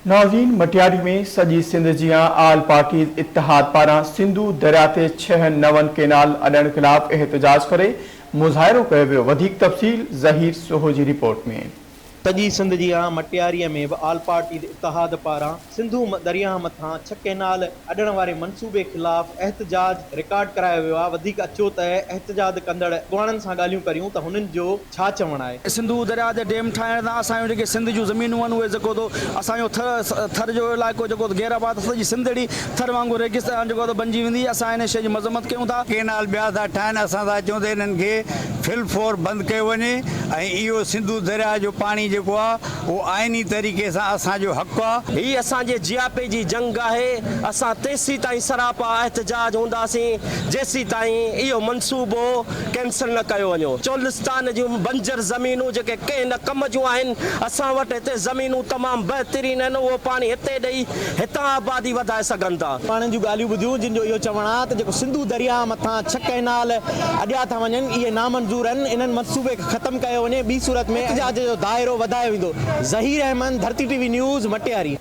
ناظرين مٽياري ۾ سڄي سنڌ جيان آل پارٽيز اتحاد پاران سنڌو درياء تي ڇهه نون ڪينال اڏڻ خلاف احتجاج ڪري مظاهرو ڪيو ويو وڌيڪ تفصيل ظهير سهو جي رپورٽ ۾. سڄي سنڌ جيان مٽياري ۾ به آل پارٽيز اتحاد پاران سنڌو درياهه مٿان ڇهه ڪئنال اڏڻ واري منصوبي خلاف احتجاج رڪارڊ ڪرايو ويو آهي وڌيڪ اچو ته احتجاج ڪندڙ اڳواڻن سان ڳالهيون ڪريون ته هنن جو ڇا چوڻ آهي. سنڌو درياء تي ڊيم ٺاهڻ سان اسان جون جيڪي سنڌ جون زمينون آهن اهي جيڪو ٿو اسان جو ٿر ٿر جو علائقو جيڪو غير آباد سڄي سنڌ اهڙي ٿر وانگر ريگستان جيڪو ٿو بنجي ويندي اسان ان شيء جي مذمت ڪيون ٿا. ڪينال ٻيا ٿا ٺاهن اسان ٿا چئون ته انهن کي فل فور بند ڪيو وڃي ۽ اهو سنڌو درياء جو پاڻي جيڪو آهي اهو آئيني طريقي سان اسان جو حق آهي. هي اسان جي جياپي جي جنگ آهي، اسان تيسيتائين سراپا احتجاج هونداسين جيسيتائين اهو منصوبو ڪينسل نه ڪيو وڃو. چولستان جون بنجر زمينون جيڪي ڪنهن نه ڪم جون آهن، اسان وٽ هتي زمينون تمام بهترين آهن، اهو پاڻي هتي ڏئي هتان آبادي وڌائي سگهن ٿا. اڳواڻن جون ڳالهيون ٻڌيون جن جو اهو چوڻ آهي ته جيڪو سنڌو درياهه مٿان ڇهه ڪئنال اڏيا ٿا وڃن اهي نامنظور آهن، انهن منصوبي کي ختم ڪيو وڃي، ٻي صورت ۾ احتجاج جو دائرو وڌايو ويندو. Zaheer Ahmed, Dharti T V news, Matiari.